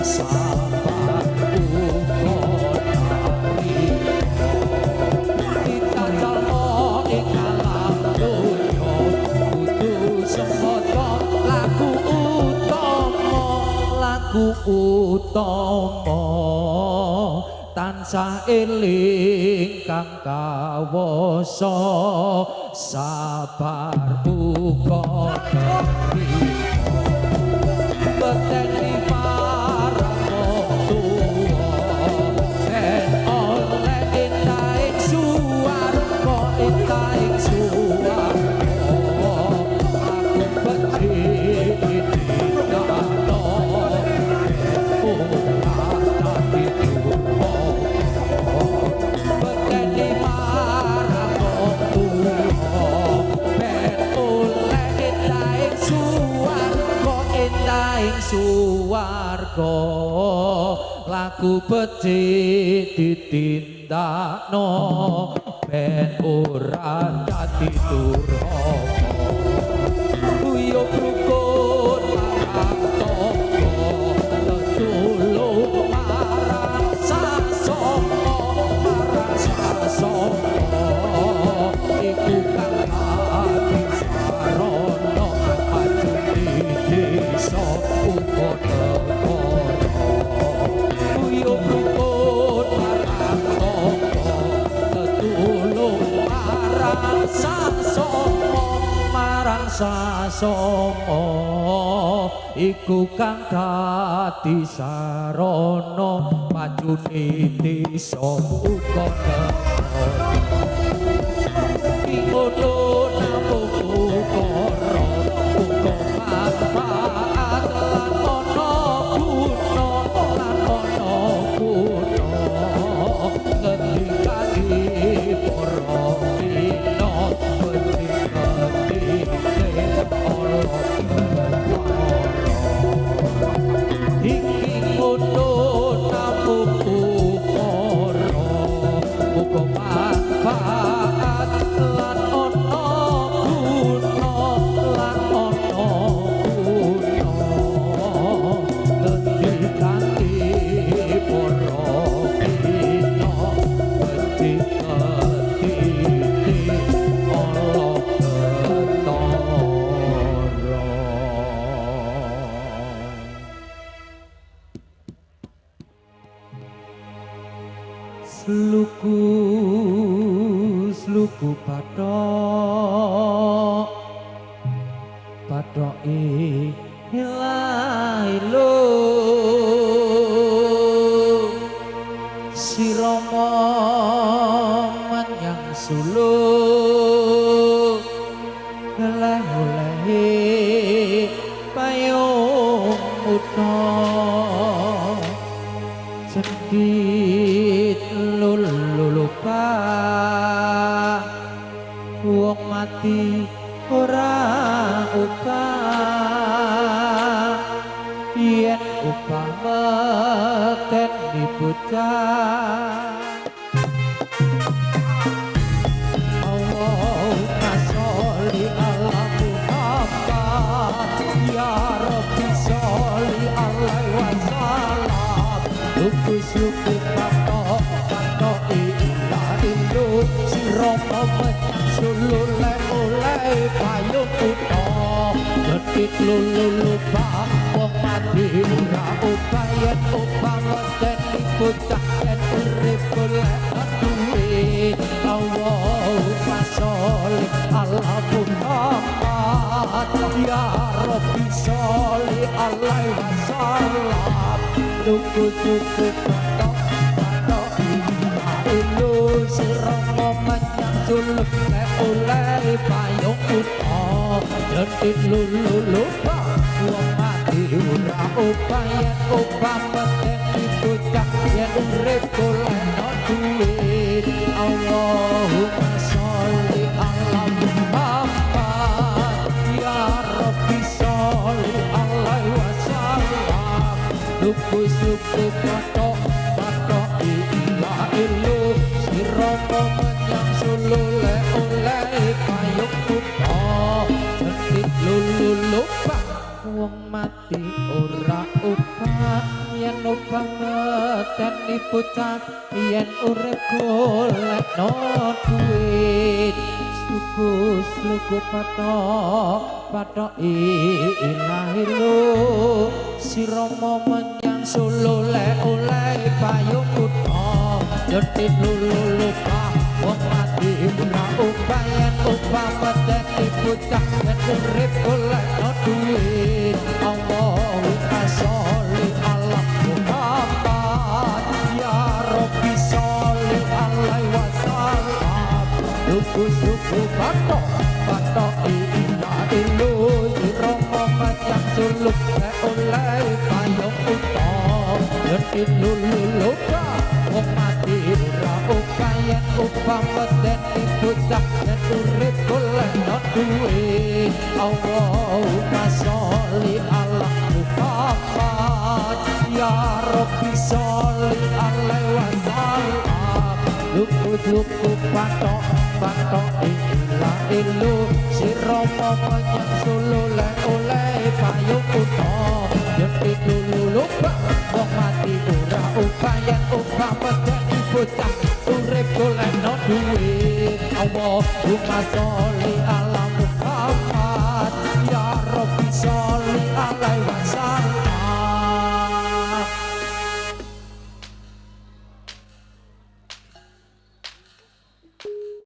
Sabar uga narima ditajalno ing alam donya kudu semata laku utama laku utama tansah eling kang kawasa sabar uga narima bekteni marang wong tuwa ben oleh endah suwarga endah suwarga aku becik ditindakno ora dadi durhaka bekteni marang wong tuwa ben oleh endah suwarga endah suwarga laku becik ditindakno ben ora dadi durhaka guyub rukun marang tangga tetulung marang sasama marang sasama iku kang dadi sarana majune desa uga negara guyub rukun marang tangga tetulung marang sasama marang sasama iku kang dadi sarana majune desa uga negara ngono namung ukara uga manfaat lan ana guna lan ana guna ngendikane para dina becik ketite ala ketara iki ngono namung ukara uga manfaat lan ana guna lan ana guna ngendikane para dina becik ketite ala ketara. Sluku sluku bathok bathoke ilailu sirama menyang Solo leh-lehe payung utha cendhit lulupa wong mati ora obah yen obah meteni bocah. Allahumma sholli ala Muhammad ya Rabbi sholli alaihi wasallam. Luku-luku patok patok ilah ilu sirama menyang Solo oleh payung utha gedhit lulu lupa wong mati ora obah yen obah meteni bocah yen urip golek duit. Allahumma sholli ala Muhammad ya Rabbi sholli alaihi wasallam. Luku-luku patok patok ilah ilu sirama menyang Solo oleh payung utha jedhit lulu lupa wong mati ora obah yen obah meteni bocah yen urip golek duit. Allahumma sholli ala Muhammad ya Rabbi sholli alaihi wasallam. Luku-luku patok patok ilah ilu sirama menyang Solo oleh payung utha cendhit lulu lupa wong mati ora obah yen upameten bocah yen urip golekno duit suku sluku patok patok ilahi lu sirama menyang Solo le oleh payung kutha jetit lulu lupa wong mati ora upayen upameten bocah yen urip golekno duit Allahumma sholli ala Muhammad ya Rabbi sholli alaihi wasallam luku-luku patok patok ilahi lu sirama menyang Solo le oleh payung kutha jetit lulu lupa wong mati ora upayen upameten bocah yen urip golekno duit Allahumma sholli ala Muhammad ya Rabbi sholli alaihi wasallam luku-luku patok patok ilahi lu sirama menyang Solo le oleh payung kutha jetit lulu lupa wong mati ora upayen upameten bocah urip golekno duit Allahumma sholli ala